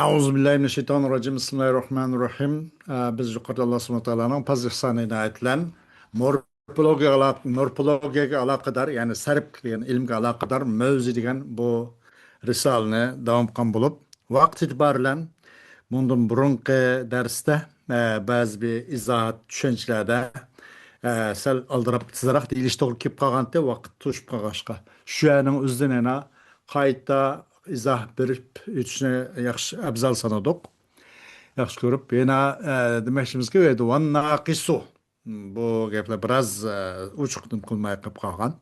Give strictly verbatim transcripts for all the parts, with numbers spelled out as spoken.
ئەئۇزۇ بىللاھى مىنەششەيتانىرراجىم. بىسمىللاھىرراھمانىرراھىم. ئە، بىز يۇقىرىدا ئاللا سۇبھانەھۇ ۋە تائالانىڭ پەزلى ئىھسانى ئىنايەت بىلەن مورفولوگىيە ئالاق-، مورفولوگىيەگە ئالاقىدار، يەنى سەرپ دېگەن ئىلىمگە ئالاقىدار مەۋزۇ دېگەن بۇ رىسالىنى داۋام قىلغان بولۇپ، ۋاقىت ئېتىبارى بىلەن بۇندىن بۇرۇنقى دەرستە، ئە، بەزى بىر ئىزاھات، چۈشەنچىلەردە، ئە، سەل ئالدىراپ تېزراق دېيىلىش توغرا كېلىپ قالغانتى، ۋاقىت توشۇپ قالغاچقا. شۇ يەرنىڭ ئۆزىدىن يەنە قايتا ئىزاھ بېرىپ ئۆتۈشنى ياخشى، ئەۋزەل سانىدۇق. ياخشى كۆرۈپ، يەنە، ئە، دېمەكچىمىزكى، ۋەنناقىسۇ. بۇ گەپلەر بىراز، ئە، ئوچۇق نېمە قىلماي قېلىپ قالغان.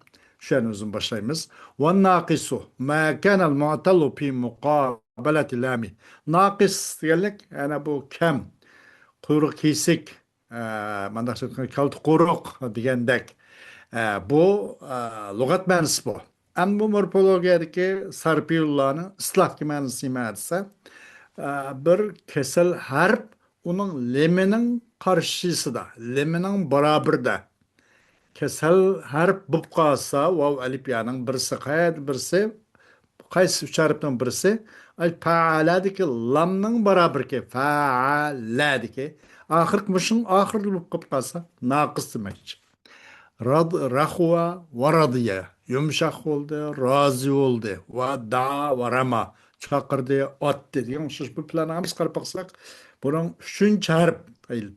شۇ يەرنى ئۆزىدىن باشلايمىز. ۋەنناقىسۇ ما كانەل مۇئتەللۇ فى مۇقابەلەتى لامى. ناقىس دېگەنلىك، يەنى بۇ كەم، قۇيرۇق كېسىك، ئە، مانداقچە ئېيتقاندا، كالتە قۇرۇق دېگەندەك. ئە، بۇ، ئە، لۇغەت مەنىسى بۇ. ئەمما بۇ مورفولوگىيەدىكى سەرپىيۇللارنىڭ ئىستىلاھتىكى مەنىسى نېمە دېسە، ئە، بىر كېسەل ھەرپ ئۇنىڭ لېمىنىڭ قارشىسىدا، لېمىنىڭ بارابىرىدە كېسەل ھەرپ بولۇپ قالسا، ۋاۋ ئەلىپ يانىڭ بىرسى، قەيەردە بىرسى، قايسى ئۈچ ھەرپنىڭ بىرسى، ئەي، پەئەلەدىكى لامنىڭ بارابىرىكى، پەئەلەدىكى ئاخىرقى مۇشۇنىڭ ئاخىرىدا بولۇپ قېلىپ قالسا، ناقىس دېمەكچى. راد-، رەخۇۋە ۋە رادىيە. يۇمشاق بولدى، رازى بولدى. ۋە دەئا ۋە رەما. چاقىردى، ئاتتى دېگەن ئوخشاش بۇ پىلانغا ھەممىسى قاراپ باقساق، بۇنىڭ ئۈچىنچى ھەرپ،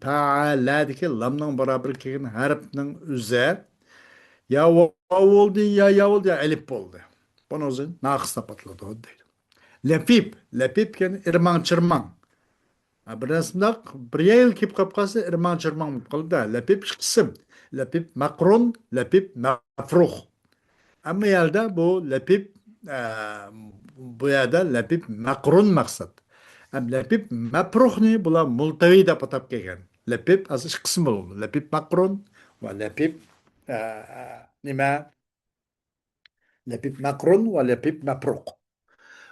پەئەلەدىكى لامنىڭ بارابىرىگە كەلگەن ھەرپنىڭ ئۆزى يا ۋاۋ بولدى، يا يا بولدى، يا ئەلىپ بولدى. بۇنىڭ ئۆزى ناقىس دەپ ئاتىلىدۇ دەيدۇ. لەپىپ، لەپىپ دېگەن ئىرماڭ-چىرماڭ. ھە، بىر نەرسە مۇنداق، بىر يەرگە كېلىپ قېلىپ قالسا، ئىرماڭ-چىرماڭ بولۇپ قالىدۇ. لەپىپ ئىككى قىسىم. لەپىپ مەقرۇن، لەپىپ مەپرۇخ. ئەمما يەردە بۇ لەپىپ، ئە، بۇ يەردە لەپىپ مەقرۇن مەقسەت. ئەم، لەپىپ مەپرۇخنى بۇلار مۇلتەۋى دەپ ئاتاپ كەلگەن. لەپىپ ئاساسىي ئىككى قىسىم بولىدۇ. لەپىپ مەقرۇن ۋە لەپىپ، ئە، نېمە؟ لەپىپ مەقرۇن ۋە لەپىپ مەپرۇق.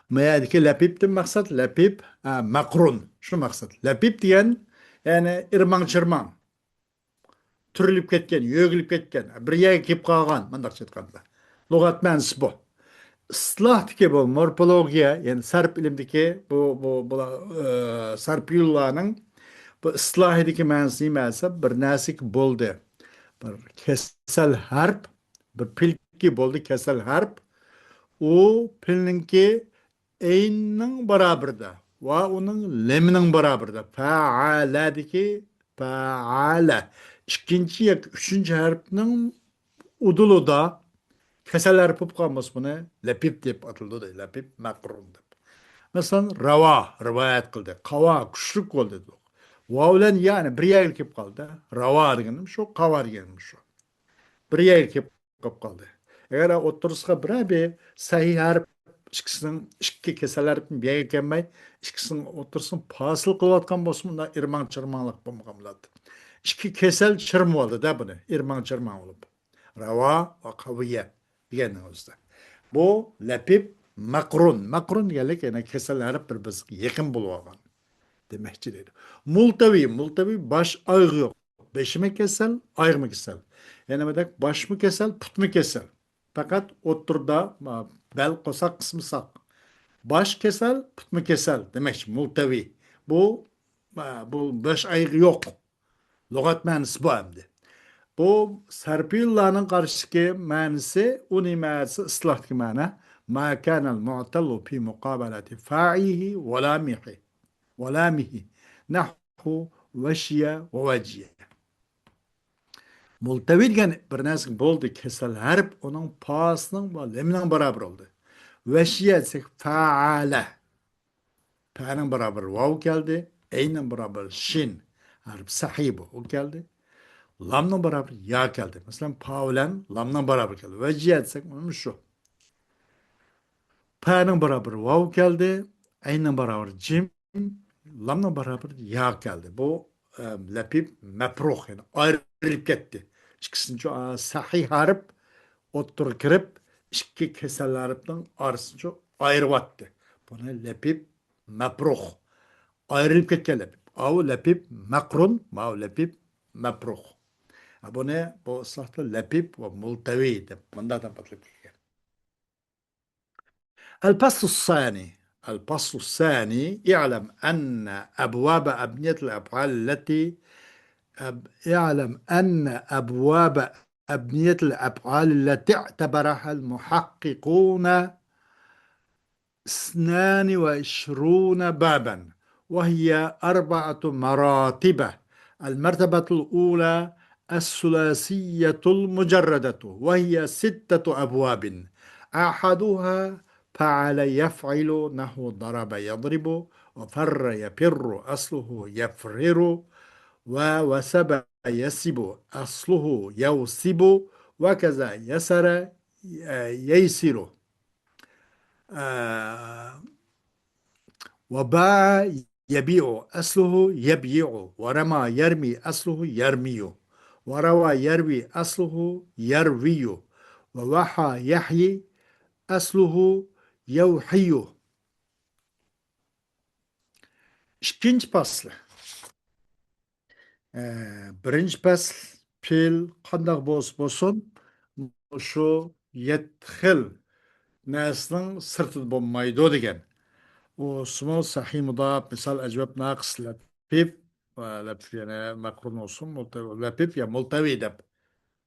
ما يەردىكى لەپىپتىن مەقسەت لەپىپ، ئە، مەقرۇن. شۇ مەقسەت. لەپىپ دېگەن، يەنى ئىرماڭ-چىرماڭ، تۈرۈلۈپ كەتكەن، يۆگىلىپ كەتكەن، بىر يەرگە كېلىپ قالغان، مۇنداقچە ئېيتقاندا. لۇغەت مەنىسى بۇ. ئىستىلاھتىكى بۇ مورفولوگىيە، يەنى سەرپ ئىلىمدىكى بۇ، بۇ، بۇلار، ئە، سەرپىيۇللارنىڭ بۇ ئىستىلاھىدىكى مەنىسى نېمە دېسە، بىر نەرسىكى بولدى. بىر كېسەل ھەرپ، بىر پېئىلكى بولدى، كېسەل ھەرپ. ئۇ پېئىلنىڭكى ئەيننىڭ بارابىرىدا ۋە ئۇنىڭ لېمنىڭ بارابىرىدا. پەئەلەدىكى پەئەلە. ئىككىنچى ياكى ئۈچىنچى ھەرپنىڭ ئۇدۇلىدا كېسەل ھەرپ بولۇپ قالمىسا، بۇنى لەپىپ دەپ ئاتىلىدۇ دەيدۇ. لەپىپ مەقرۇن دەپ. مەسىلەن، رەۋا، رىۋايەت قىلدى. قاۋا، كۈچلۈك بولدى دېدۇق. ۋاۋ بىلەن يا، يەنى بىر يەرگە كېلىپ قالدى. رەۋا دېگىنىم شۇ، قاۋا دېگىنىم شۇ. بىر يەرگە كېلىپ قالدى. ئەگەر ئوتتۇرىسىغا بىرەر بىر سەھىھ ھەرپ، ئىككىسىنىڭ، ئىككى كېسەل ھەرپنىڭ بىر يەرگە كەلمەي، ئىككىسىنىڭ ئوتتۇرىسىنى پاسىل قىلىۋاتقان بولسا، ئۇنداق ئىرماڭ-چىرماڭلىق بولمىغان بولاتتى. ئىككى كېسەل چىرمىۋالدى-دە بۇنى، ئىرماڭ-چىرماڭ بولۇپ. رەۋا ۋە قەۋىيە دېگەننىڭ ئۆزىدە. بۇ لەپىپ مەقرۇن. مەقرۇن دېگەنلىك يەنە كېسەل ھەرپ بىر-بىرىگە يېقىن بولۇۋالغان دېمەكچى دەيدۇ. مۇلتەۋى، مۇلتەۋى باش ئايىغى يوق. بېشىمۇ كېسەل، ئايىغىمۇ كېسەل. يەنە بىردەك باشمۇ كېسەل، پۇتمۇ كېسەل. پەقەت ئوتتۇرىدا، ما، بەل قورساق قىسمى ساق. باش كېسەل، پۇتمۇ كېسەل دېمەكچى، مۇلتەۋى. بۇ، ما، بۇ باش ئايىغى يوق. لۇغەت مەنىسى بۇ ئەمدى. بۇ سەرپىيۇللارنىڭ قارشىدىكى مەنىسى، ئۇ نېمە دېسە، ئىستىلاھتىكى مەنە، ما كانەل مۇئتەللۇ فى مۇقابەلەتى فەئىلىھى ۋە لامىھى. ۋە لامىھى. نەھۋۇ ۋەشىيە ۋە ۋەجىيە. مۇلتەۋى دېگەن بىر نەرسە بولدى، كېسەل ھەرپ ئۇنىڭ پاسىنىڭ ۋە لېمنىڭ بارابىرى بولدى. ۋەشىيە دېسەك، پەئەلە. پەنىڭ بارابىرى ۋاۋ كەلدى، ئەينىڭ بارابىرى شىن. ھەرپ سەھىھ بۇ، ئۇ كەلدى. لامنىڭ بارابىرى يا كەلدى. مەسىلەن، پا بىلەن لامنىڭ بارابىرى كەلدى. ۋەجىيە دېسەك، مانا شۇ. پەنىڭ بارابىرى ۋاۋ كەلدى، ئەينىڭ بارابىرى جىم، لامنىڭ بارابىرى يا كەلدى. بۇ، ئە، لەپىپ مەپرۇخ، يەنى ئايرىلىپ كەتتى. ئىككىسىنچى، ئا، سەھىھ ھەرپ ئوتتۇرىغا كىرىپ، ئىككى كېسەل ھەرپنىڭ ئارىسىنى ئايرىۋەتتى. بۇنى لەپىپ مەپرۇخ. ئايرىلىپ كەتكەن لەپىپ. ئاۋۇ لەپىپ مەقرۇن، ماۋۇ لەپىپ مەپرۇخ. بۇنى بۇ ئىستىلاھتا لەپىپ ۋە مۇلتەۋى دەپ مۇنداق دەپ ئاتىلىپ كەلگەن. الفصل الثاني. الفصل الثاني، اعلم أن أبواب أبنية الأفعال التي أب- اعلم أن أبواب أبنية الأفعال التي اعتبرها المحققون اثنان وعشرون بابا، وهي أربعة مراتب. المرتبة الأولى الثلاثية المجردة، وهي ستة أبواب. أحدها فعل يفعل، نحو ضرب يضرب، وفر يفر، أصله يفرر، ووسب يسب، أصله يوسب، وكذا يسر، ييسر. آه، وباع يبيع، أصله يبيع، ورمى يرمي، أصله يرمي، وروى يروي، أصله يروي، ووحى يحيي، أصله يوحي. ئىككىنچى پەسلى. ئە، بىرىنچى پەسىل، پېئىل قانداق بولسا بولسۇن، شۇ يەتتە خىل نەرسىنىڭ سىرتىدا بولمايدۇ دېگەن. ئۇسمۇ سەھىھ مۇداپ، مىسال ئەجۋاب ناقىس لەپىپ، ۋە لەپىپ يەنە مەقرۇن بولسۇن، مۇلتەۋى، لەپىپ يا مۇلتەۋى دەپ.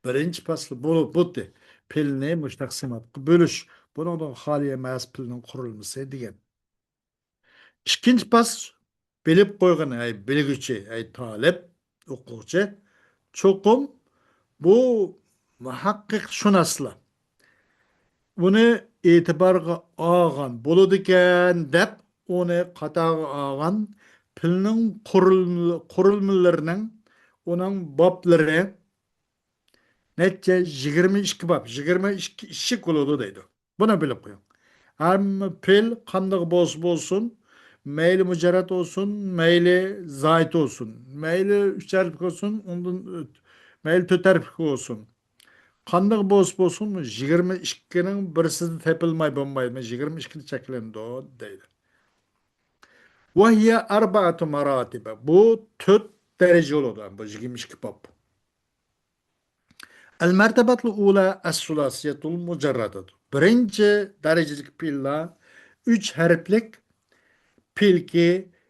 بىرىنچى پەسىل بۇ، بۇتى. پېئىلنى مۇشۇ تەقسىماتقا بۆلۈش. بۇنىڭدىن خالىي ئەمەس پېئىلنىڭ قۇرۇلمىسى دېگەن. ئىككىنچى پەسىل، بىلىپ قويغىن، ئەي بىلگۈچى، ئەي تالىپ، ئوقۇغۇچى. چوقۇم بۇ مۇھەققىق شۇناسلار ئۇنى ئېتىبارغا ئالغان بولىدىكەن دەپ، ئۇنى قاتارغا ئالغان پېئىلنىڭ قۇرۇل-، قۇرۇلمىلىرىنىڭ، ئۇنىڭ بابلىرى نەچچە؟ يىگىرمە ئىككى باب، يىگىرمە ئىككى ئىشىك بولىدۇ دەيدۇ. بۇنى بىلىپ قويۇڭ. ھەممە پېئىل قانداق بولسا بولسۇن، مەيلى مۇجەررەت بولسۇن، مەيلى زايىت بولسۇن، مەيلى ئۈچ ھەرپلىك بولسۇن، ئۇندىن ئۆت-، مەيلى تۆت ھەرپلىك بولسۇن. قانداق بولسا بولسۇن، يىگىرمە ئىككىنىڭ بىرسىدە تېپىلماي بولمايدۇ، يىگىرمە ئىككىدە چەكلىنىدۇ دەيدۇ. وهي أربعة مراتب. بۇ تۆت دەرىجە بولىدۇ، بۇ يىگىرمە ئىككى باب. المرتبة الأولى الثلاثية المجردة. بىرىنچى دەرىجىلىك پېئىللار ئۈچ ھەرپلىك پېئىلكى،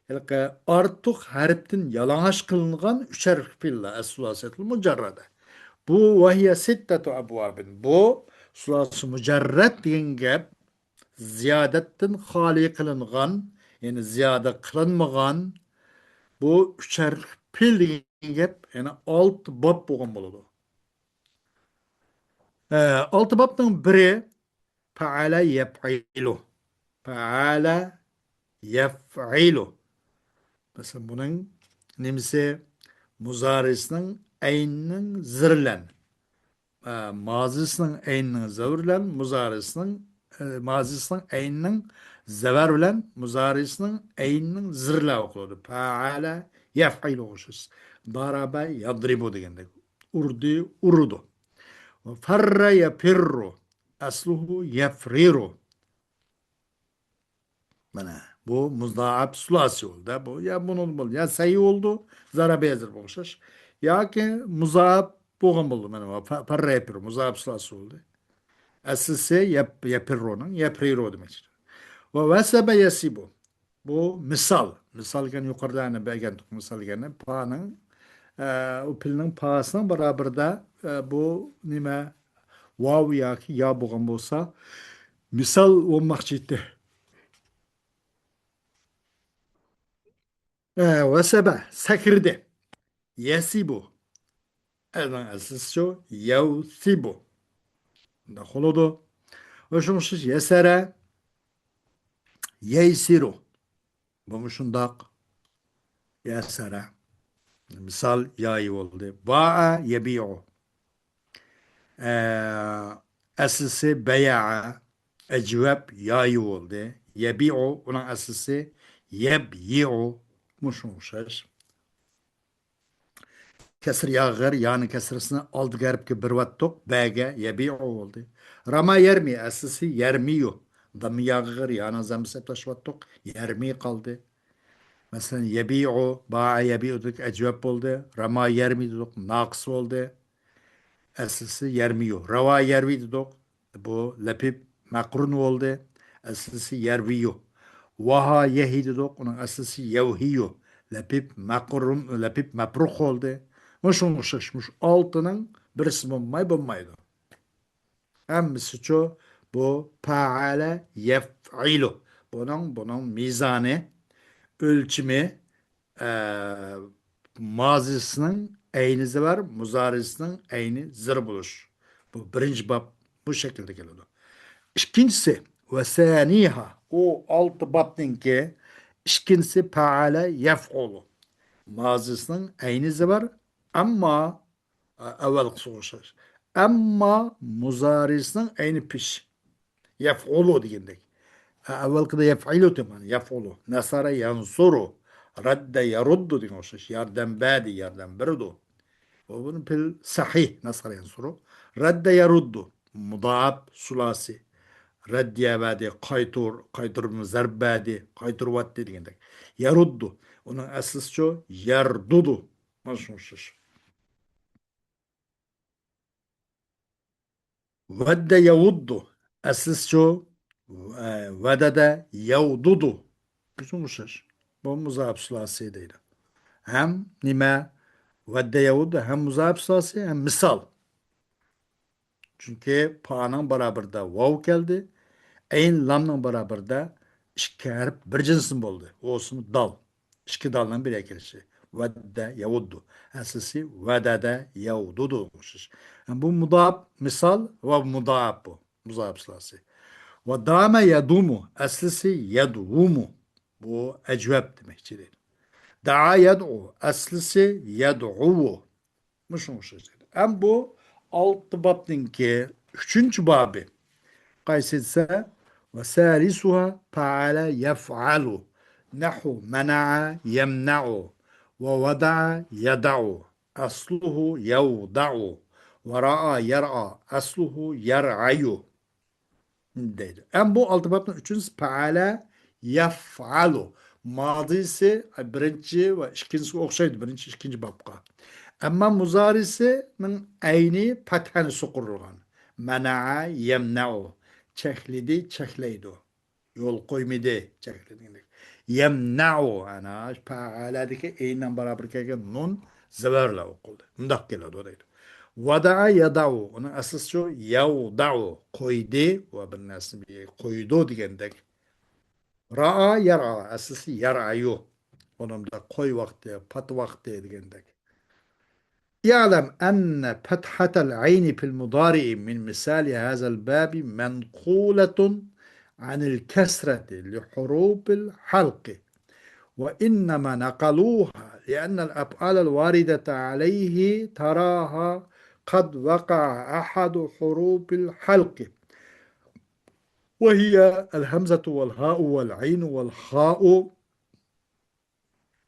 ھېلىقى ئارتۇق ھەرپتىن يالىڭاچ قىلىنغان ئۈچ ھەرپلىك پېئىللار، الثلاثية المجردة. بۇ، وهي ستة أبواب. بۇ سۇلاسى مۇجەررەت دېگەن گەپ زىيادەتتىن خالىي قىلىنغان، يەنى زىيادە قىلىنمىغان بۇ ئۈچەر پېئىل دېگەن گەپ، يەنى ئالتە باب بولغان بولىدۇ. ئە، ئالتە بابنىڭ بىرى پەئەلە يەپئىلۇ. پەئەلە يەفئىلۇ. مەسىلەن، بۇنىڭ نېمىسى؟ مۇزارىسىنىڭ ئەينىنىڭ زىرلەن ئە، مازىسىنىڭ ئەينىنىڭ زەۋر بىلەن، مۇزارىسىنىڭ، ئە، مازىسىنىڭ ئەينىنىڭ زەۋەر بىلەن، مۇزارىسىنىڭ ئەينىنىڭ زىرلە ئوقۇلىدۇ. پەئەلە يەفئىلۇ ئوخشاش. دارابە يەدرىبۇ دېگەندەك. ئۇردى، ئۇرىدۇ. فەررە يەپىررۇ. ئەسلۇھۇ يەفرىرۇ. مانا، بۇ مۇزائەپ سۇلاسى بولدى. بۇ يا بۇنىڭ بولدى، يا سەي بولدى، زەرەبە يەزىر ئوخشاش. ياكى مۇزائەپ بولغان بولدى. مانا، بۇ فە-، فەررە يەپىررۇ، مۇزائەپ سۇلاسى بولدى. ئەسلىسى يەپ-، يەپىررۇنىڭ، يەپرىرۇ دېمەكچى. ۋە ۋەسەبە يەسىبۇ. بۇ مىسال. مىسال دېگەن يۇقىرىدا يەنە بەرگەنتۇق. مىسال دېگەننى پانىڭ، ئە، ئۇ پېئىلنىڭ پاسىنىڭ بارابىرىدا، ئە، بۇ نېمە؟ ۋاۋ ياكى يا بولغان بولسا، مىسال بولماقچى ئىدى. ئە، ۋەسەبە، سەكرىدى. يەسىبۇ. ئەنىڭ ئەسلىسى شۇ، يەۋسىبۇ. بۇنداق بولىدۇ. ۋە شۇڭا ئوخشاش يەسەرە، يەيسىرۇ. بۇمۇ شۇنداق. يەسەرە. مىسال، يايى بولدى. باءە يەبىئۇ. ئە، ئەسلىسى بەيەئە، ئەجۋەب يايى بولدى. يەبىئۇ، ئۇنىڭ ئەسلىسى يەبيىئۇ. مۇشۇ ئوخشاش. كەسرە ياغا غەير، يانىڭ كەسرىسىنى ئالدىكى ھەرپكە بېرىۋەتتۇق. بەگە يەبىئۇ بولدى. راما يەرمى، ئەسلىسى يەرمىيۇ. داممە ياغا غەير، يانىڭ زەممىسىنى ئەپلەشۋەتتۇق. يەرمى قالدى. مەسىلەن، يەبىئۇ، باءە يەبىئۇدەك ئەجۋەب بولدى. راما يەرمى دېدۇق، ناقىس بولدى. ئەسلىسى يەرمىيۇ. راۋا يەرۋى دېدۇق. بۇ لەپىپ مەقرۇن بولدى. ئەسلىسى يەرۋىيۇ. ۋاھا يەھى دېدۇق، ئۇنىڭ ئەسلىسى يەۋھىيۇ. لەپىپ مەقرۇم، لەپىپ مەپرۇق بولدى. مۇشۇنىڭغا ئوخشاش، مۇشۇ ئالتىنىڭ بىرسى بولماي بولمايدۇ. ھەممىسىچۇ بۇ پەئەلە يەفئىلۇ. بۇنىڭ، بۇنىڭ مىزانى، ئۆلچىمى، ئە، مازىسىنىڭ ئەينى زىبار، مۇزارىسىنىڭ ئەينى زىر بولۇش. بۇ بىرىنچى باب بۇ شەكىلدە كېلىدۇ. ئىككىنچىسى، ۋەسەنىھا. ئۇ ئالتە بابنىڭكى ئىككىنچىسى پەئەلە يەفئۇلۇ. مازىسىنىڭ ئەينى زىبار، ئەمما ئە، ئەۋۋەلقىسىغا ئوخشاش. ئەمما مۇزارىسىنىڭ ئەينى پېشى. يەفئۇلۇ دېگەندەك. ئە، ئەۋۋەلقىدە يەفئىلۇ دېمەن، يەفئۇلۇ. نەسەرە يەنسۇرۇ. رەددە يەرۇددۇ دېگەن ئوخشاش. ياردەم بەردى، ياردەم بېرىدۇ. بۇ بۇنى پىل سەھىھ، نەسەرە يەنسۇرۇ. رەددە يەرۇددۇ. مۇدائەپ، سۇلاسى. رەددىيە بەردى، قايتۇر، قايتۇرما زەرب بەردى، قايتۇرۇۋەتتى دېگەندەك. يەرۇددۇ. ئۇنىڭ ئەسلىسىچۇ؟ يەردۇدۇ. مانا شۇنىڭغا ئوخشاش. ۋەددە يەۋۇددۇ. ئەسلىسىچۇ؟ ۋە-، ۋەدەدە يەۋدۇدۇ. شۇنىڭغا ئوخشاش. بۇ مۇزاپ سۇلاسى دەيدۇ. ھەم نېمە؟ ۋەددە يەۋۇددۇ ھەم مۇزاپ سۇلاسى، ھەم مىسال. چۈنكى پانىڭ بارابىرىدا ۋاۋ كەلدى. ئەين لامنىڭ بارابىرىدا ئىككى ھەرپ بىر جىنسىم بولدى. ئوسۇم دال. ئىككى دالنىڭ بىرگە كېلىشى. ۋەددە يەۋۇددۇ. ئەسلىسى ۋەدەدە يەۋدۇدۇغا ئوخشاش. بۇ مۇداپ مىسال ۋە مۇداپ بۇ. مۇزاپ سىلاسى. ۋە دامە يەدۇمۇ. ئەسلىسى يەدۋۇمۇ. بۇ ئەجۋەب دېمەكچى دەيدۇ. دەئا يەدئۇ. ئەسلىسى يەدئۇۋۇ. مۇشۇنىڭغا ئوخشاش دەيدۇ. ئەم بۇ ئالتە بابنىڭكى ئۈچىنچى بابى. قايسى دېسە، ۋە سالىسۇھا پەئەلە يەفئەلۇ. نەھۋۇ مەنەئە يەمنەئۇ. ۋە ۋەدەئە يەدەئۇ. ئەسلۇھۇ يەۋدەئۇ. ۋە رەئا يەرئا. ئەسلۇھۇ يەرئەيۇ. دەيدۇ. ئەم بۇ ئالتە بابنىڭ ئۈچىنچىسى پەئەلە يەفئەلۇ. مازىسى بىرىنچى ۋە ئىككىنچىسىگە ئوخشايدۇ، بىرىنچى، ئىككىنچى بابقا. ئەمما مۇزارىسىنىڭ ئەينى پەتھەنى سۇقۇرۇلغان. مەنەئە يەمنەئۇ. چەكلىدى، چەكلەيدۇ. يول قويمىدى، چەكلىدى دېگەندەك. يەمنەئۇ، ئەنە، پەئەلەدىكى ئەينىڭ بارابىر كەلگەن نۇن زىبارلا ئوقۇلدى. مۇنداق كېلىدۇ دەيدۇ. ۋەدەئە يەدەئۇ، ئۇنىڭ ئەسلىسىچۇ؟ يەۋدەئۇ، قويدى ۋە بىر نەرسىنى بىر يەرگە قويىدۇ دېگەندەك. رەئا يەرئا، ئەسلىسى يەرئەيۇ. ئۇنىڭدا قوي ۋاقتى، پات ۋاقتى دېگەندەك. اعلم أن فتحة العين في المضارع من مثال هذا الباب منقولة عن الكسرة لحروف الحلق، وإنما نقلوها لأن الأفعال الواردة عليه تراها قد وقع أحد حروف الحلق، وهي الهمزة والهاء والعين والخاء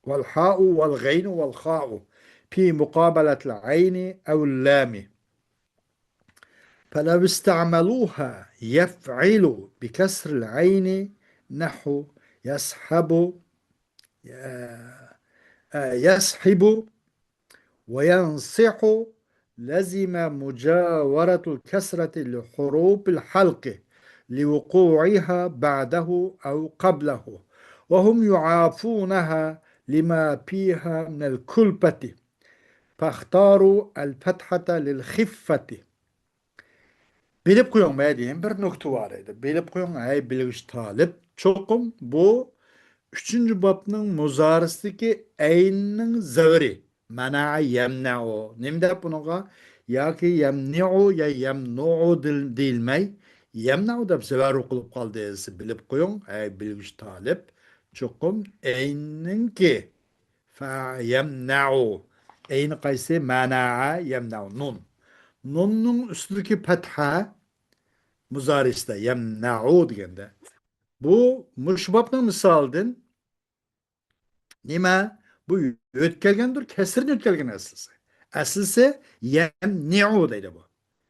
والحاء والغين والخاء في مقابلة العين أو اللام، فلو استعملوها يفعل بكسر العين نحو يسحب، آه، آه، يسحب وينصح لزم مجاورة الكسرة لحروف الحلق لوقوعها بعده أو قبله، وهم يعافونها لما فيها من الكلفة، فاختاروا الفتحة للخفة. بىلىپ قويۇڭ، مەيدىن بىر نۇقتا بار ئىدى. بىلىپ قويۇڭ، ھەي بىلگۈچى تالىپ. چوقۇم بۇ ئۈچىنچى بابنىڭ مۇزارىسىدىكى ئەيننىڭ زەۋرى. مەنەئە يەمنەئۇ. نېمە دەپ بۇنىڭغا ياكى يەمنىئۇ يا يەمنۇئۇ دېيىل-، دېيىلمەي، يەمنەئۇ دەپ زەۋەر ئوقۇلۇپ قالدى دېسە، بىلىپ قويۇڭ، ھەي بىلگۈچى تالىپ. چوقۇم ئەيننىڭكى فە يەمنەئۇ. ئەينى قايسى؟ مەنەئە يەمنەئۇ. نۇن. نۇننىڭ ئۈستىدىكى پەتھە مۇزارىسىدا يەمنەئۇ دېگەندە. بۇ مۇشۇ بابنىڭ مىسالىدىن نېمە؟ بۇ يۆتكەلگەندۇر، كەسرىدىن يۆتكەلگەن ئەسلىسى. ئەسلىسى يەمنىئۇ دەيدۇ بۇ.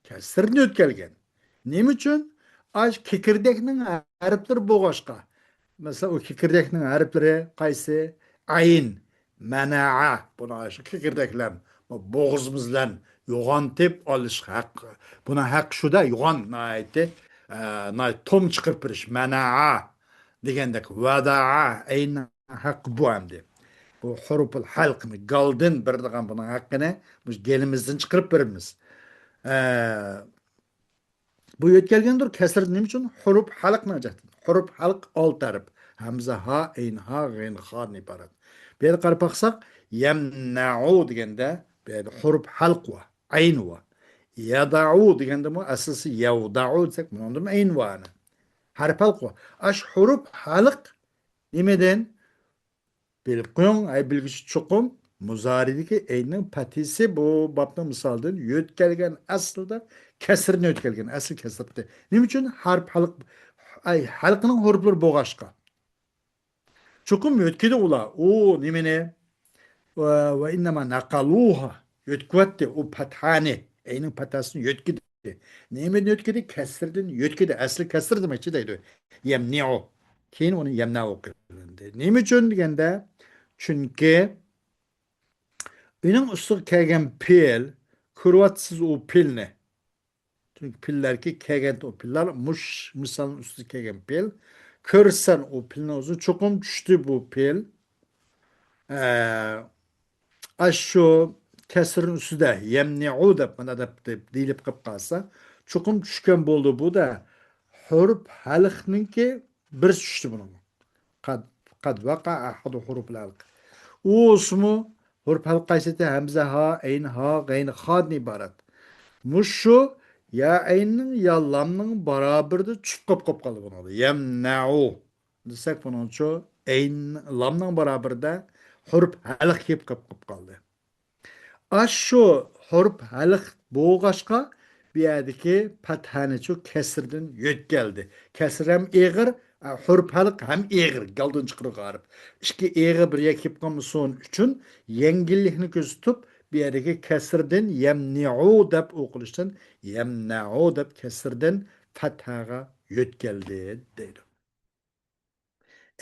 كەسرىدىن يۆتكەلگەن. نېمە ئۈچۈن؟ ئاش كېكىردەكنىڭ ھەرپلىرى بولغاچقا. مەسىلەن، ئۇ كېكىردەكنىڭ ھەرپلىرى قايسى؟ ئەين، مەنەئە. بۇنى ئاشۇ كېكىردەكلەر بوغۇزىمىز بىلەن يوغانتىپ ئالىش ھەق. بۇنىڭ ھەققى شۇدا، يوغان ناھايىتى، ئە، ناھايىتى توم چىقىرىپ بېرىش. مەنەئە. دېگەندەك، ۋەدەئە، ئەينىڭ ھەققى بۇ ئەمدى. بۇ ھۇرۇپۇل ھەلقنى، گالدىن بېرىدىغان بۇنىڭ ھەققىنى مۇشۇ گېلىمىزدىن چىقىرىپ بېرىمىز. ئە، بۇ يۆتكەلگەندۇر، كەسىر نېمە ئۈچۈن؟ ھۇرۇپ ھەلقنىڭ جەھىتىدىن. ھۇرۇپ ھەلق ئالتە ھەرپ. ھەمزە، ھا، ئەين، ھا، غەين، خادىن ئىبارەت. بۇ يەردە قاراپ باقساق، يەمنەئۇ دېگەندە، بۇ يەردە ھۇرۇپ ھەلق ۋا، ئەين ۋا. يەدەئۇ دېگەندىمۇ ئەسلىسى يەۋدەئۇ دېسەك، بۇنىڭدىمۇ ئەين ۋا ئەنە. ھەرپ ھەلق ۋا. ئاش ھۇرۇپ ھەلق نېمىدىن؟ بىلىپ قويۇڭ، ئەي بىلگۈچى چوقۇم، مۇزارىدىكى ئەيننىڭ پەتھىسى بۇ بابنىڭ مىسالىدىن يۆتكەلگەن ئەسلىدە كەسىردىن يۆتكەلگەن، ئەسلى كەسىردە. نېمە ئۈچۈن؟ ھەرپ ھەلق، ئەي ھەلقنىڭ ھۇرۇپلىرى بولغاچقا. چوقۇم يۆتكىدى ئۇلار. ئۇ نېمىنى؟ ۋە، ۋە ئىننەما نەقەلۇھا. يۆتكىۋەتتى ئۇ پەتھانى. ئەينىڭ پەتھاسىنى يۆتكىدى. نېمىدىن يۆتكىدى؟ كەسىردىن يۆتكىدى. ئەسلى كەسىر دېمەكچى دەيدۇ. يەمنىئۇ. كېيىن ئۇنى يەمنەئۇ قىلىندى. نېمە ئۈچۈن دېگەندە، چۈنكى ئۇنىڭ ئۈستىگە كەلگەن پېئىل، كۆرۈۋاتىسىز ئۇ پېئىلنى. چۈنكى پېئىللەركى كەلگەن ئۇ پېئىللار مۇش مىسالنىڭ ئۈستىگە كەلگەن پېئىل. كۆرسەن ئۇ پېئىلنىڭ ئۆزى چوقۇم چۈشتى بۇ پېئىل. ئە، ئاشۇ كەسرىنىڭ ئۈستىدە يەمنىئۇ دەپ مانا دەپ، دەپ دېيىلىپ قېلىپ قالسا، چوقۇم چۈشكەن بولدى بۇ-دە. ھۇرۇپ ھەلقنىڭكى بىرسى چۈشتى بۇنىڭغا. قەد، قەد ۋەقە ئەھەدۇ ھۇرۇپىل ھەلق. ئۇ ئىسمۇ ھۇرۇپ ھەلق قايسى؟ ھەمزە، ھا، ئەين، ھا، غەين، خادىن ئىبارەت. مۇشۇ يا ئەيننىڭ يا لامنىڭ بارابىرىدە چۈشۈپ قاپ، قاپ قالدى بۇنىڭدا. يەمنەئۇ دېسەك بۇنىڭچۇ ئەين، لامنىڭ بارابىرىدە ھۇرۇپ ھەلق كېلىپ قاپ، قاپ قالدى. ئاشۇ ھۇرۇپ ھەلق بولغاچقا، بۇ يەردىكى پەتھانىچۇ كەسىردىن يۆتكەلدى. كەسىر ھەم ئېغىر، ئە، ھۇرۇپ ھەلق ھەم ئېغىر، گالدىن چىقىرىدىغان ھەرپ. ئىككى ئېغىر بىر يەرگە كېلىپ قالمىسۇن ئۈچۈن، يەڭگىللىكنى كۆزىتىپ، بۇ يەردىكى كەسىردىن يەمنىئۇ دەپ ئوقۇلۇشتىن يەمنەئۇ دەپ كەسىردىن پەتھاغا يۆتكەلدى دەيدۇ.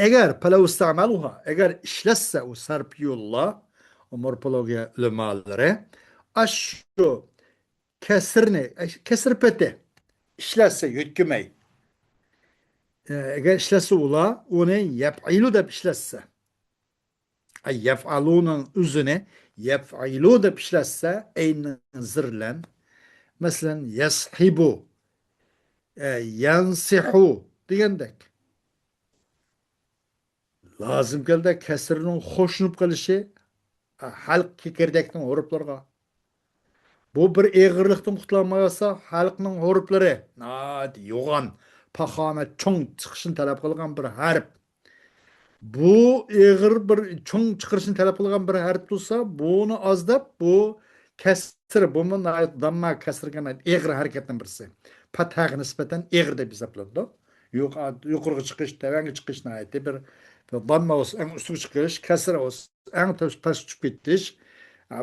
ئەگەر، پەلەۋ ئىستەمەلۇھا، ئەگەر ئىشلەتسە ئۇ سەرپىيۇللار، ئۇ مورفولوگىيە ئۆلىمالىرى، ئاشۇ كەسىرنى، كەسىر پېتى ئىشلەتسە، يۆتكىمەي. ئە، ئەگەر ئىشلەتسە ئۇلار، ئۇنى يەپئىلۇ دەپ ئىشلەتسە. ئە، يەفئەلۇنىڭ ئۆزىنى يەفئىلۇ دەپ ئىشلەتسە، ئەينىڭ زىرلەن. مەسىلەن، يەسھىبۇ، ئە، يەنسىھۇ دېگەندەك. لازىم كەلدى كەسرىنىڭ قوشۇلۇپ قېلىشى، ئە، ھەلق كېكىردەكنىڭ ھۇرۇپلىرىغا. بۇ بىر ئېغىرلىقتىن قۇتۇلالمايۋاتسا، ھەلقنىڭ ھۇرۇپلىرى ناھايىتى يوغان، پاخامەت چوڭ چىقىشنى تەلەپ قىلغان بىر ھەرپ. بۇ ئېغىر بىر چوڭ چىقىرىشنى تەلەپ قىلغان بىر ھەرپ تۇرسا، بۇنى ئاز دەپ، بۇ كەسىر، بۇمۇ ناھايىتى دامما كەسىرگە ناھايىتى ئېغىر ھەرىكەتنىڭ بىرسى. پەتھاغا نىسبەتەن ئېغىر دەپ ھېسابلىنىدۇ. يۇق-، يۇقىرىغا چىقىش، تۆۋەنگە چىقىش ناھايىتى بىر، بىر دامما بولسا ئەڭ ئۈستىگە چىقىش، كەسىر بولسا ئەڭ تۆس-، پەسكە چۈشۈپ كېتىش.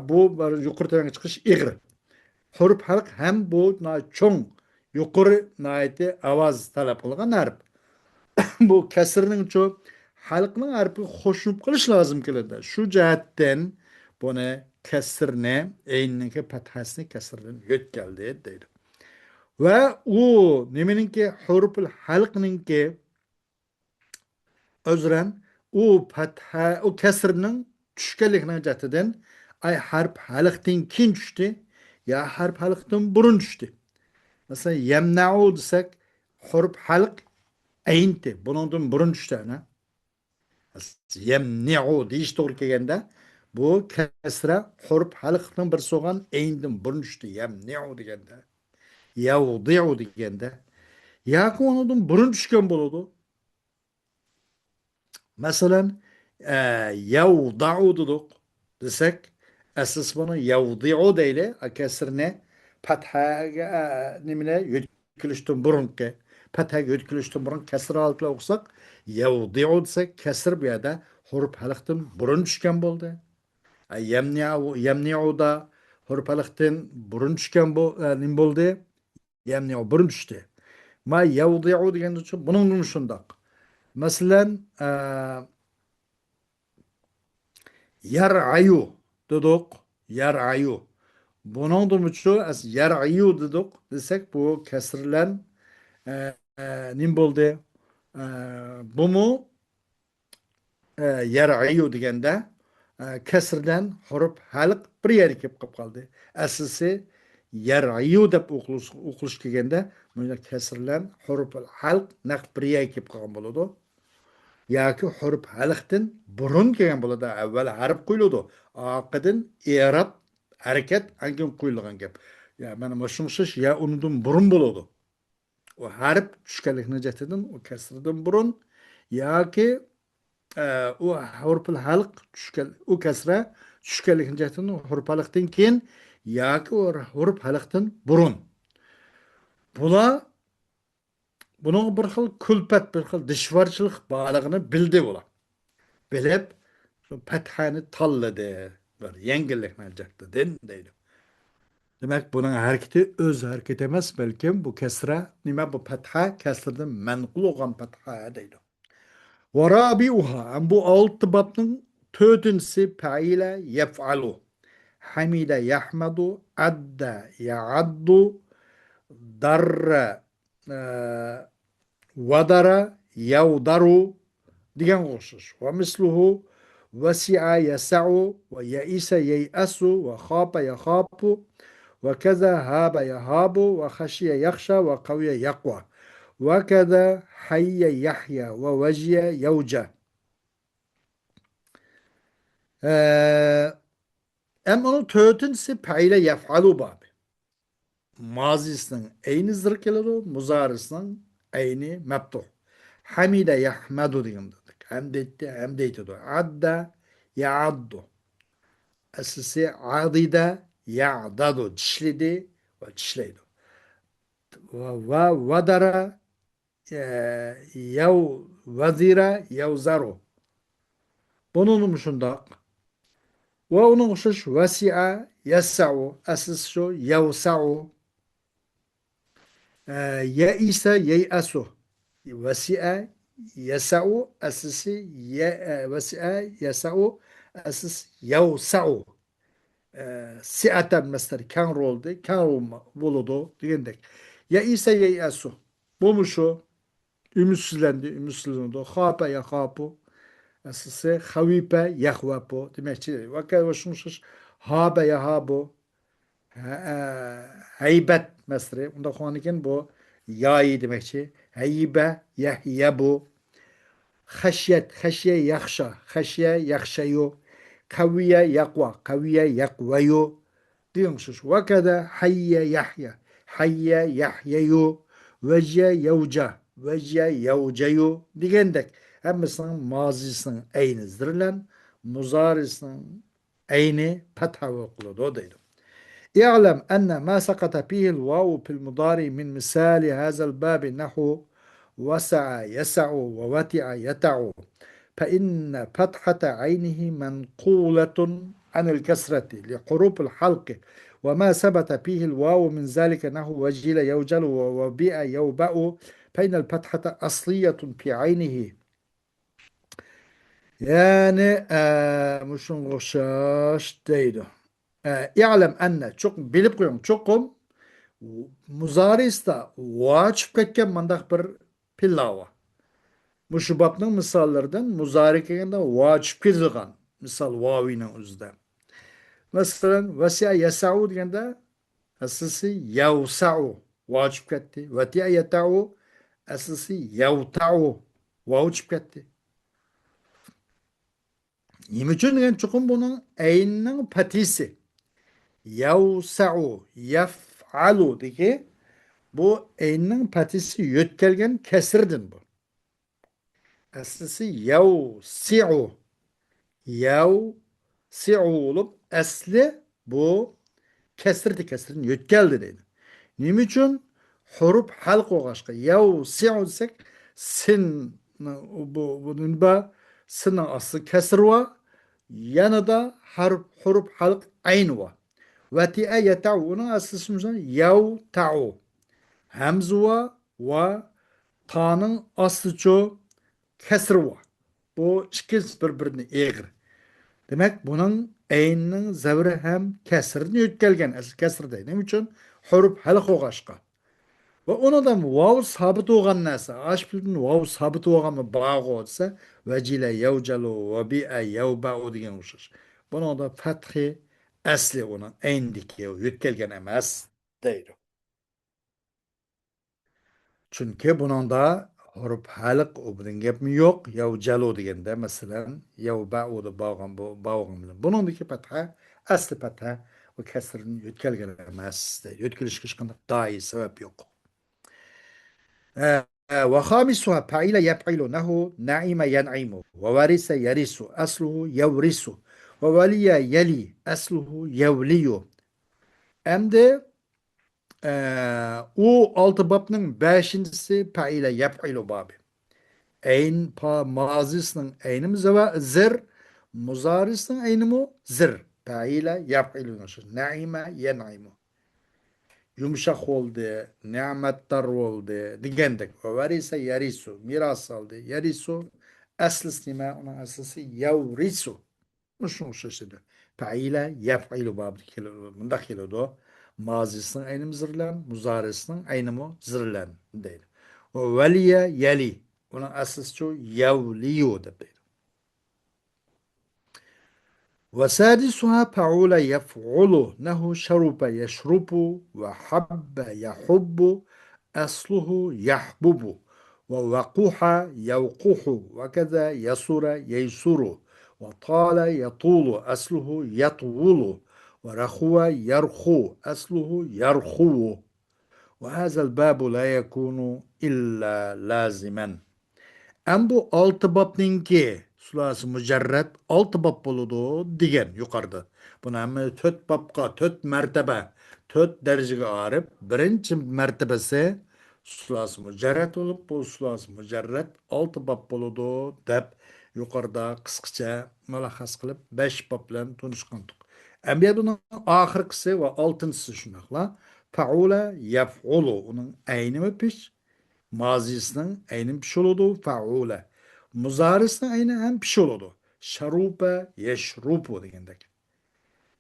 بۇ بىر يۇقىرى تۆۋەنگە چىقىش ئېغىر. ھۇرۇپ ھەلق ھەم بۇ ناھايىتى چوڭ، يۇقىرى ناھايىتى ئاۋاز تەلەپ قىلغان ھەرپ. بۇ كەسىرنىڭچۇ ھەلقنىڭ ھەرپىگە قوشۇلۇپ قېلىش لازىم كېلىدۇ. شۇ جەھەتتىن بۇنى كەسىرنى، ئەيننىڭكى پەتھەسىنى كەسىردىن يۆتكەلدى دەيدۇ. ۋە ئۇ نېمىنىڭكى، ھۇرۇپۇل ھەلقنىڭكى ئۆزرەن، ئۇ پەتھە، ئۇ كەسىرنىڭ چۈشكەنلىكىنىڭ جەھىتىدىن، ئاي ھەرپ ھەلقتىن كېيىن چۈشتى، يا ھەرپ ھەلقتىن بۇرۇن چۈشتى. مەسىلەن، يەمنەئۇ دېسەك، ھۇرۇپ ھەلق ئەينتى، بۇنىڭدىن بۇرۇن چۈشتى ئەنە. يەمنىئۇ دېيىش توغرا كەلگەندە، بۇ كەسرە ھۇرۇپ ھەلقنىڭ بىرسى بولغان ئەيندىن بۇرۇن چۈشتى، يەمنىئۇ دېگەندە. يەۋدىئۇ دېگەندە. ياكى ئۇنىڭدىن بۇرۇن چۈشكەن بولىدۇ. مەسىلەن، ئە، يەۋدەئۇ دېدۇق دېسەك، ئەسلىسى بۇنى يەۋدىئۇ دەيلى. ئە، كەسرىنى پەتھەگە، ئە، نېمىنى يۆتكىلىشتىن بۇرۇنقى، پەتھەگە يۆتكىلىشتىن بۇرۇن كەسرە ھالىتىدە ئوقۇساق، يەۋدىئۇ دېسەك، كەسر بۇ يەردە ھۇرۇپ ھەلقتىن بۇرۇن چۈشكەن بولدى. ئە، يەمنىئۇ، يەمنىئۇدا ھۇرۇپ ھەلقتىن بۇرۇن چۈشكەن بو-، ئە، نېمە بولدى؟ يەمنىئۇ بۇرۇن چۈشتى. ما يەۋدىئۇ دېگەندە بۇنىڭدىمۇ شۇنداق. مەسىلەن، ئە، يەرئەيۇ دېدۇق. يەرئەيۇ. بۇنىڭدىمۇچۇ ئەس-، يەرئەيۇ دېدۇق دېسەك، بۇ كەسىرلەن، ئە، ئە، نېمە بولدى؟ ئە، بۇمۇ، ئە، يەرئىيۇ دېگەندە، ئە، كەسرىدىن ھۇرۇپ ھەلق بىر يەرگە كېلىپ قالىپ قالدى. ئەسلىسى يەرئىيۇ دەپ ئوقۇلۇش، ئوقۇلۇش كەلگەندە، مۇنداق كەسرىدىن ھۇرۇپ ھەلق نەق بىر يەرگە كېلىپ قالغان بولىدۇ. ياكى ھۇرۇپ ھەلقتىن بۇرۇن كەلگەن بولىدۇ. ئەۋۋەل ھەرپ قويۇلىدۇ. ئارقىدىن ئېراب، ھەرىكەت، ئاندىن قويۇلغان گەپ. يا، مانا مۇشۇنىڭغا ئوخشاش يا ئۇنىڭدىن بۇرۇن بولىدۇ. ئۇ ھەرپ چۈشكەنلىكنىڭ جەھىتىدىن، ئۇ كەسرىدىن بۇرۇن ياكى، ئە، ئۇ ھۇرۇپۇل ھەلق چۈشكەن، ئۇ كەسرە چۈشكەنلىكنىڭ جەھىتىدىن ھۇرۇپ ھەلقتىن كېيىن ياكى ئۇ ھۇرۇپ ھەلقتىن بۇرۇن. بۇلار، بۇنىڭغا بىر خىل كۈلپەت، بىر خىل دىشۋارچىلىق بارلىقىنى بىلدى بۇلار. بىلىپ، شۇ پەتھانى تاللىدى. بىر يەڭگىللىكنى ئەجەتلىدىن دەيدۇ. دېمەك، بۇنىڭ ھەرىكىتى ئۆز ھەرىكىتى ئەمەس، بەلكىم بۇ كەسرە، نېمە بۇ پەتھە، كەسرىدىن مەنقۇل بولغان پەتھە دەيدۇ. ۋە رابىئۇھا، ھەم بۇ ئالتە بابنىڭ تۆتىنچىسى پەئىلە يەفئەلۇ، ھەمىدە يەھمەدۇ، ئەددە يەئەددۇ، داررە، ئە، ۋادارا يەۋدارۇ دېگەنگە ئوخشاش. ۋە مىسلۇھۇ ۋەسىئە يەسەئۇ ۋە يەئىسە يەيئەسۇ ۋە خاپە يەخاپۇ ۋە كەزا ھابە يەھابۇ ۋە خەشىيە يەخشا ۋە قەۋىيە يەقۋا ۋە كەزا ھەييە يەھيا ۋە ۋەجىيە يەۋجە. ئە، ئەم ئۇنىڭ تۆتىنچىسى پەئىلە يەفئەلۇ بابى. مازىسىنىڭ ئەينى زىر كېلىدۇ، مۇزارىسىنىڭ ئەينى مەپتۇھ. ھەمىدە يەھمەدۇ دېگەن بولدۇق. ھەمدە ئېيتتى، ھەمدە ئېيتىدۇ. ئەددە يەئەددۇ. ئەسلىسى ئادىدە يەئدەدۇ، چىشلىدى ۋە چىشلەيدۇ. ۋە، ۋە ۋەدەرە، ئە، يەۋ، ۋەزىرە يەۋزەرۇ. بۇنىڭمۇ شۇنداق. ۋە ئۇنىڭغا ئوخشاش ۋەسىئە يەسسەئۇ، ئەسلىسى شۇ، يەۋسەئۇ. ئە، يەئىسە يەيئەسۇ. ۋەسىئە يەسەئۇ، ئەسلىسى يە-، ئە، ۋەسىئە يەسەئۇ، ئەسلىسى يەۋسەئۇ. ئە، سىئەتەن مەسدەر كەڭ بولدى، كەڭ بولما-، بولىدۇ دېگەندەك. يەئىسە يەيئەسۇ. بۇمۇ شۇ. ئۈمىدسىزلەندى، ئۈمىدسىزلىنىدۇ. خاپە يەخاپۇ. ئەسلىسى خەۋىپە يەخۋەپۇ دېمەكچى. ۋە كە-، ۋە شۇڭا ئوخشاش. ھابە يەھابۇ. ھە-، ئە، ھەيبەت مەسدىرى. ئۇنداق بولغاندىكىن بۇ يايى دېمەكچى. ھەيبە يەھيەبۇ. خەشيەت، خەشيە يەخشا، خەشيە يەخشەيۇ، قەۋىيە يەقۋا، قەۋىيە يەقۋەيۇ دېگەن ئوخشاش. ۋەكەدە ھەييە يەھيە، ھەييە يەھيەيۇ، ۋەجيە يەۋجە، ۋەجيە يەۋجەيۇ دېگەندەك ھەممىسىنىڭ مازىسىنىڭ ئەينى زىرلەن، مۇزارىسىنىڭ ئەينى پەتھە بولۇپ قالىدۇ دەيدۇ. اعلم أن ما سقط فيه الواو في المضارع من مثال هذا الباب نحو وسع يسع ووتع يتع، فإن فتحة عينه منقولة عن الكسرة لحروف الحلق، وما ثبت فيه الواو من ذلك نحو وجل يوجل ووبئ يوبأ، فإن الفتحة أصلية في عينه. يەنى، ئە، مۇشۇنىڭغا ئوخشاش دەيدۇ. ئە، اعلم أن، چوقۇم بىلىپ قويۇڭ، چوقۇم مۇزارىستا ۋاۋ چۈشۈپ كەتكەن مۇنداق بىر پېئىللار بار. مۇشۇ بابنىڭ مىساللىرىدىن مۇزارى كەلگەندە ۋاۋ چۈشۈپ كېتىدىغان مىسال ۋاۋىنىڭ ئۆزىدە. مەسىلەن، ۋەسىئە يەسەئۇ دېگەندە ئەسلىسى يەۋسەئۇ، ۋاۋ چۈشۈپ كەتتى. ۋەتىئە يەتەئۇ، ئەسلىسى يەۋتەئۇ، ۋاۋ چۈشۈپ كەتتى. نېمە ئۈچۈن دېگەن، چوقۇم بۇنىڭ ئەيننىڭ پەتھىسى. يەۋسەئۇ، يەفئەلۇدىكى بۇ ئەيننىڭ پەتھىسى يۆتكەلگەن كەسىردىن بۇ. ئەسلىسى يەۋسىئۇ. يەۋسىئۇ بولۇپ، ئەسلى بۇ كەسرىدە، كەسرىدىن يۆتكەلدى دەيدۇ. نېمە ئۈچۈن؟ ھۇرۇپ ھەلق بولغاچقا. يەۋسىئۇ دېسەك، سىن، بۇ، بۇ نېمە بار؟ سىننىڭ ئاستىدا كەسرى بار. يېنىدا ھەرپ، ھۇرۇپ ھەلق ئەين بار. ۋەتىئە يەتەئۇ، ئۇنىڭ ئەسلىسى مۇشۇ يەۋتەئۇ. ھەمزە بار ۋە تانىڭ ئاستىچۇ كەسرى بار. بۇ ئىككىسى بىر-بىرىدىن ئېغىر. دېمەك، بۇنىڭ ئەيننىڭ زەۋرى ھەم كەسرىدىن يۆتكەلگەن، ئەسلى كەسرىدە. نېمە ئۈچۈن؟ ھۇرۇپ ھەلق بولغاچقا. ۋە ئۇنىڭدا ۋاۋ سابىت بولغان نەرسە، ئاشۇ پېئىلدىن ۋاۋ سابىت بولغانمۇ بارغۇ دېسە، ۋەجىلە يەۋجەلۇ، ۋەبىئە يەۋبەئۇ دېگەن ئوخشاش. بۇنىڭدا پەتھى ئەسلى ئۇنىڭ ئەينىدىكى يۆتكەلگەن ئەمەس دەيدۇ. چۈنكى بۇنىڭدا ھۇرۇپ ھەلق ئۇ بىلەن گەپمۇ يوق، يەۋجەلۇ دېگەندە، مەسىلەن، يەۋبەئۇدا بارغان بۇ، بارغان بىلەن. بۇنىڭدىكى پەتھە، ئەسلى پەتھە، ئۇ كەسرىدىن يۆتكەلگەن ئەمەس. يۆتكىلىشكە ھېچقانداق دايى سەۋەب يوق. ئە، ۋە خامىسۇھا پەئىلە يەپئىلۇ نەھۇ نەئىمە يەنئىمۇ ۋە ۋەرىسە يەرىسۇ ئەسلۇھۇ يەۋرىسۇ ۋە ۋەلىيە يەلى ئەسلۇھۇ يەۋلىيۇ. ئەمدى ئە، ئۇ ئالتە بابنىڭ بەشىنچىسى پەئىلە يەپئىلۇ بابى. ئەين پا-، مازىسىنىڭ ئەينىمۇ زىۋا-، زىر، مۇزارىسىنىڭ ئەينىمۇ زىر. پەئىلە يەپئىلۇ، نەئىمە يەنئىمۇ. يۇمشاق بولدى، نېمەتدار بولدى دېگەندەك. ۋە ۋەرىسە يەرىسۇ، مىراس ئالدى، يەرىسۇ. ئەسلىسى نېمە؟ ئۇنىڭ ئەسلىسى يەۋرىسۇ. مۇشۇنىڭغا ئوخشاش ئىدى. پەئىلە يەپئىلۇ بابىدا كېلىدۇ، مۇنداق كېلىدۇ. مازىسىنىڭ ئەينىمۇ زىرلەن، مۇزارىسىنىڭ ئەينىمۇ زىرلەن دەيدۇ. ۋە ۋەلىيە يەلى. ئۇنىڭ ئەسلىسىچۇ؟ يەۋلىيۇ دەپ دەيدۇ. ۋە سادىسۇھا پەئۇلە يەفئۇلۇ نەھۇ شەرۇپە يەشرۇپۇ ۋە ھەببە يەھۇببۇ ئەسلۇھۇ يەھبۇبۇ ۋە ۋەقۇھە يەۋقۇھۇ ۋە كەزە يەسۇرە يەيسۇرۇ ۋە تالە يەتۇلۇ ئەسلۇھۇ يەتۇلۇ ۋە رەخۇۋە يەرخۇ ئەسلۇھۇ يەرخۇۋۇ. ۋە ھازەل بابۇ لا يەكۇنۇ ئىللا لازىمەن. ئەم بۇ ئالتە بابنىڭكى سۇلاسى مۇجەررەت ئالتە باب بولىدۇ دېگەن يۇقىرىدا. بۇنى ھەممە تۆت بابقا، تۆت مەرتەبە، تۆت دەرىجىگە ئايرىپ، بىرىنچى مەرتىبىسى سۇلاسى مۇجەررەت بولۇپ، بۇ سۇلاسى مۇجەررەت ئالتە باب بولىدۇ دەپ يۇقىرىدا قىسقىچە مۇلەخخەس قىلىپ، بەش باب بىلەن تونۇشقانتۇق. ئەمدى بۇنىڭ ئاخىرقىسى ۋە ئالتىنچىسى شۇنداقلا. پەئۇلە يەفئۇلۇ، ئۇنىڭ ئەينىمۇ پېش، مازىسىنىڭ ئەينىمۇ پېش بولىدۇ، فەئۇلە. مۇزارىسىنىڭ ئەينى ھەم پېش بولىدۇ. شەرۇپە يەشرۇپۇ دېگەندەك.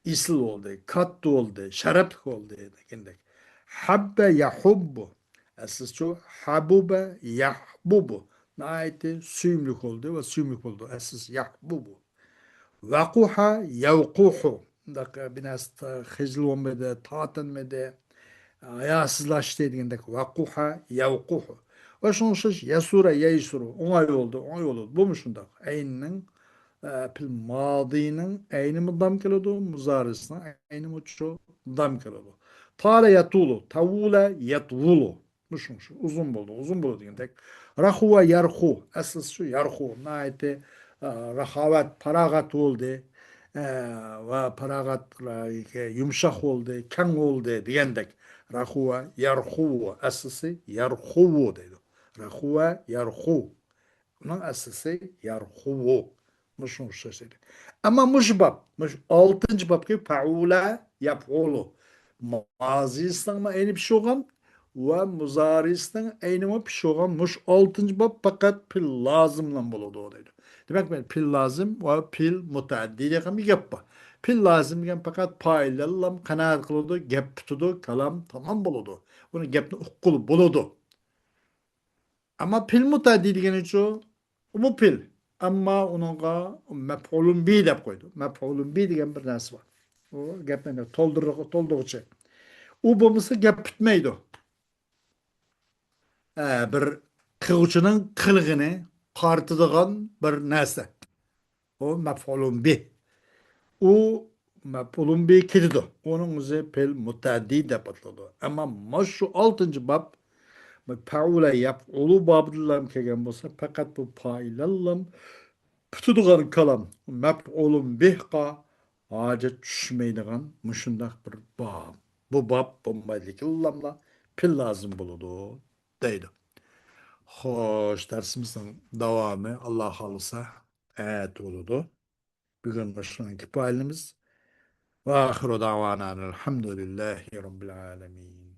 ئېسىل بولدى، كاتتا بولدى، شەرەپلىك بولدى دېگەندەك. ھەببە يەھۇببۇ. ئەسلىسىچۇ؟ ھەبۇبە يەھبۇبۇ. ناھايىتى سۆيۈملۈك بولدى ۋە سۆيۈملۈك بولىدۇ. ئەسلىسى يەھبۇبۇ. ۋەقۇھە يەۋقۇھۇ. مۇنداق بىر نەرسە خىجىل بولمىدى، تارتىنمىدى، ھاياسىزلاشتى دېگەندەك. ۋەقۇھە يەۋقۇھۇ. ۋە شۇنىڭغا ئوخشاش يەسۇرە يەيسۇرۇ. ئوڭاي بولدى، ئوڭاي بولدى. بۇمۇ شۇنداق. ئەيننىڭ، ئە، پېئىل مادىنىڭ ئەينىمۇ دام كېلىدۇ، مۇزارىسىنىڭ ئەينىمۇ چۇ دام كېلىدۇ. تالە يەتۇلۇ، تەۋۇلە يەتۇلۇ. مۇشۇ، مۇشۇ. ئۇزۇن بولدى، ئۇزۇن بولدى دېگەندەك. رەخۇۋە يەرخۇ. ئەسلىسى شۇ يەرخۇ. ناھايىتى، ئە، رەخاۋەت، پاراغەت بولدى. ئە، ۋە پاراغەت، ئە، يۇمشاق بولدى، كەڭ بولدى دېگەندەك. رەخۇۋە يەرخۇۋۇ. ئەسلىسى يەرخۇۋۇ دەيدۇ. رەخۇۋە يەرخۇ. ئۇنىڭ ئەسلىسى يەرخۇۋۇ. مۇشۇنىڭغا ئوخشاش ئىدى. ئەمما مۇشۇ باب، مۇشۇ ئالتىنچى بابكى پەئۇلە يەپئۇلۇ. مازىسىنىڭمۇ ئەينى پېش بولغان ۋە مۇزارىسىنىڭ ئەينىمۇ پېش بولغان مۇشۇ ئالتىنچى باب پەقەت پېئىل لازىم بىلەن بولىدۇ دەيدۇ. دېمەك، مەن پېئىل لازىم ۋە پېئىل مۇتەئەددى دېگەن بىر گەپ بار. پېئىل لازىم دېگەن پەقەت پائىللار بىلەن قانائەت قىلىدۇ، گەپ پۈتىدۇ، كالام تامام بولىدۇ. ئۇنى گەپنى ئۇققىلى بولىدۇ. ئەمما پېئىل مۇتەئەددى دېگىنىچۇ؟ ئۇمۇ پېئىل. ئەمما ئۇنىڭغا مەپئۇلۇن بى دەپ قويدۇ. مەپئۇلۇن بى دېگەن بىر نەرسە بار. ئۇ گەپنى تولدۇرغۇ-، تولدۇرغۇچى. ئۇ بولمىسا گەپ پۈتمەيدۇ. ئە، بىر قىلغۇچىنىڭ قىلغىنى قارىتىدىغان بىر نەرسە. ئۇ مەپئۇلۇن بى. ئۇ مەپئۇلۇن بى كېتىدۇ. ئۇنىڭ ئۆزى پېئىل مۇتەئەددى دەپ ئاتىلىدۇ. ئەمما مانا شۇ ئالتىنچى باب، پەئۇلە يەپئۇلۇ بابىدىلا كەلگەن بولسا، پەقەت بۇ پائىللارلا پۈتىدىغان كالام مەپئۇلۇن بىھقا ھاجەت چۈشمەيدىغان مۇشۇنداق بىر باب. بۇ باب بولمايدىكىنلا پېئىل لازىم بولىدۇ دەيدۇ. خوش، دەرسىمىزنىڭ داۋامى، ئاللا خالىسا، ئەتە بولىدۇ. بۈگۈن مۇشۇنىڭ كۇپايىلىمىز. ۋە ئاخىرۇ دەۋانا ئەلھەمدۇلىللاھى رەببىل ئالەمىن.